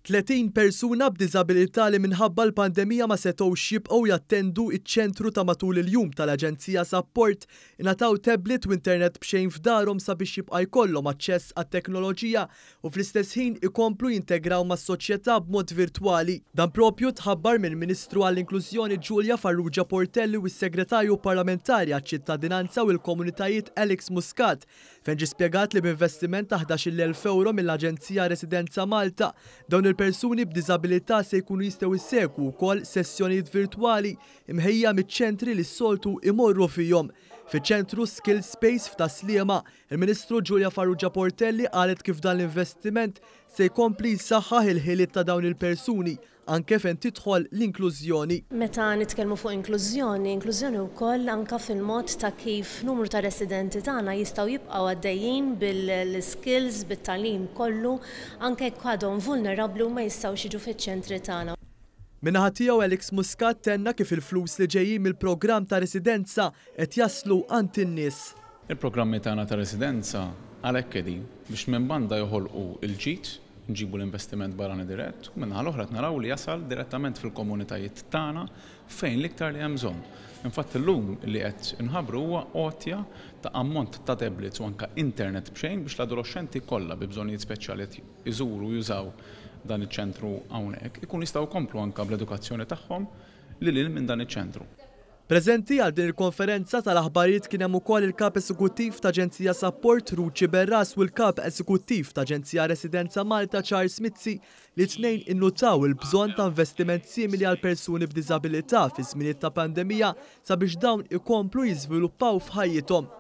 30 persuna b'diżabilità li minħabba l-pandemija ma setgħux jibqgħu jattendu ċ-ċentru ta' matul il-jum tal-Aġenzija Sapport ingħataw tablet u internet b'xejn f'darhom sabiex jibqa' jkollhom aċċess għat-teknoloġija u fl-istess ħin ikomplu jintegraw mas-soċjetà b'mod virtwali. Dan propju tħabbar mill-Ministru għall-Inklużjoni Julia Farrugia Portelli u s-Segretarju Parlamentari għaċ-Ċittadinanza u l-Komunitajiet Alex Muscat fejn ġie spjegat li b'investiment ta' €11,000 mill-Aġenzija Residenza Malta, dawn il-persuni b'diżabilità se jkunu jistgħu jsegwu wkoll sessjonijiet virtwali mħejjija miċ-ċentri li s-soltu imorru fihom. Fiċ-ċentru Skills Space f'Tas-Sliema, il-Ministru Julia Farrugia Portelli qalet kif dan l-investiment se jkompli jsaħħaħ il-ħiliet ta' dawn il-persuni anke fejn tidħol l-inklużjoni. Meta nitkellmu fuq inklużjoni, inklużjoni wkoll anke fil-mod ta' kif numru ta' residenti tagħna jistgħu jibqgħu għaddejjin bil-skills, bit-tagħlim kollu, anke jekk għadhom vulnerabbli u ma jistgħux jiġu fiċ-ċentri tagħna. Min-naħa tiegħu Alex Muscat tenna kif il-flus li ġejjin mill-programm ta' residenza qed jaslu għand in-nies. Il-programmi tagħna ta' residenza għalhekk qegħdin biex minn banda joħolqu l-ġid, nġibu l-investiment barrani dirett u min-naħa l-oħra qed naraw li jasal direttament fil-komunitajiet tagħna fejn l-iktar li hemm bżonn. Infatti llum li qed inħabbru huwa għotja ta' ammont ta' tablets u anke internet b'xejn biex l-adoloxxenti kollha bi bżonnijiet speċjali qed iżuru u jużaw dan iċ-ċentru hawnhekk ikunu jistgħu jkomplu anke bl-edukazzjoni tagħhom lil hinn minn dan iċ-ċentru. Preżenti għal din il-konferenza tal-aħbarijiet kien hemm ukoll il-Kap Esekuttiv ta' Aġenzija Sapport Ruth Sciberras u l-Kap Esekuttiv ta' Aġenzija Residenza Malta Charles Mizzi li t-tnejn innutaw il-bżonn ta' investiment simili għal persuni b'diżabilità fi żminijiet ta' pandemija sabiex dawn ikomplu jiżviluppaw f'ħajjithom.